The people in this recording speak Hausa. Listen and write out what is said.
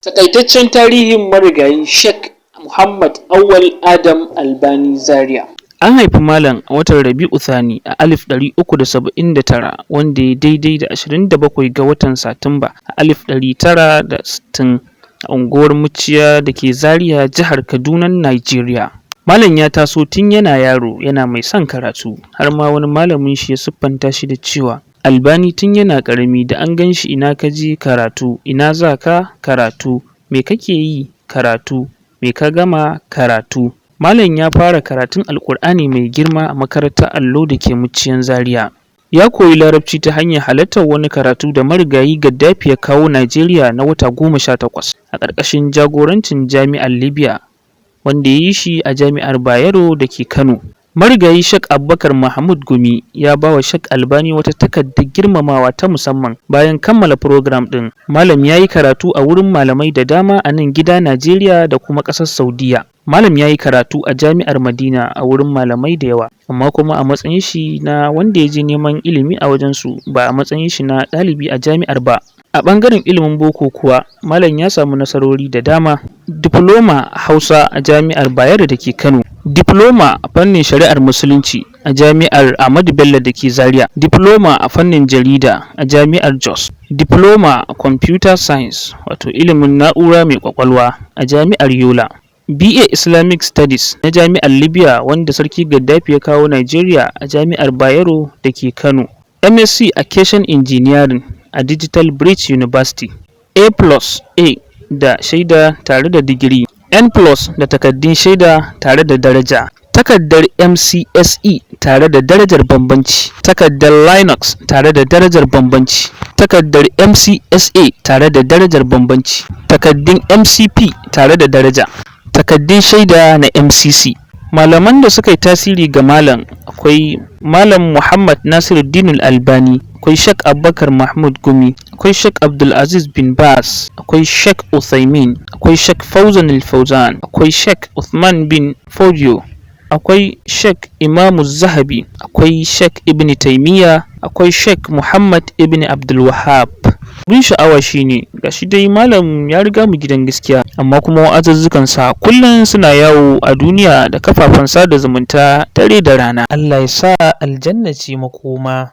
Taƙaitaccen tarihin marigayi Sheikh Muhammad Auwal Adam Albani Zaria. An haifi Malam a watan Rabi'u Thani a 379, wanda ya daidai da 27 ga watan Satumba a 1960, a unguwar Muciya da ke Zaria, jihar Kaduna, Najeriya. Malam ya taso tun yana yaro yana mai son karatu, har ma wani malamin shi ya siffanta shi da cewa Albani tun yana ƙarami da an gan shi, ina ka je? Karatu. Ina za ka? Karatu. Me kake yi? Karatu. Me ka gama? Karatu. Malam ya fara karatun Alƙur'ani mai girma a makarantar allo da ke Muciyan Zaria. Ya koyi Larabci ta hanyar halartar wani karatu da marigayi Gaddafi ya kawo Najeriya na wata 18 a ƙarƙashin jagorancin Jami'ar Libya, wanda ya yi shi a Jami'ar Bayero da ke Kano. Marigayi Sheikh Abubakar Mahmud Gumi ya ba wa Sheikh Albani wata takardar girmamawa ta musamman bayan kammala program ɗin. Malam ya yi karatu a wurin malamai da dama a nan gida Najeriya da kuma ƙasar Saudiyya. Malam ya yi karatu a Jami'ar Madina a wurin malamai da yawa, amma kuma a matsayin shi na wanda ya je neman ilimi a wajensu, ba a matsayin shi na ɗalibi a jami'ar ba. A ɓangaren ilimin boko kuwa, Malam ya samu nasarori da dama. Difloma a Hausa a Jami'ar Bayero da ke Kano. Difloma a fannin Shari'ar Musulunci a Jami'ar Ahmadu Bello da ke Zaria. Difloma a fannin Jarida a Jami'ar Jos. Difloma a Computer Science, wato ilimin na'ura mai ƙwaƙwalwa, a Jami'ar Yola. BA Islamic Studies na Jami'ar Libya wanda Sarki Gaddafi ya kawo Najeriya a Jami'ar Bayero da ke Kano. MSc Aviation Engineering a Digital Bridge University. A plus A da shaida tare da digiri. N plus da takardun shaida tare da daraja. Takardar MCSE tare da darajar bambanci. Takardar Linux tare da darajar bambanci. Takardar MCSA tare da darajar bambanci. Takardun MCP tare da daraja. Takaddun shaida na MCC. Malaman da suka yi tasiri ga Malam, akwai Malam Muhammad Nasiruddin Albani, akwai Sheikh Abubakar Mahmud Gumi, akwai Sheikh Abdulaziz bin Baz, akwai Sheikh Uthaymin, akwai Sheikh Fauzan Al-Fauzan, akwai Sheikh Uthman bin Fodio, akwai Sheikh Imamu Zahabi, akwai Sheikh Ibn Taymiyyah, akwai Sheikh Muhammad Ibn Abdul Wahhab. Abin sha'awa shine gashi dai Malam ya riga mu gidan gaskiya, amma kuma wa'azuzzukansa kullum suna yawo a duniya da kafafen sada zumunta dare da rana. Allah ya sa aljanna ce makoma.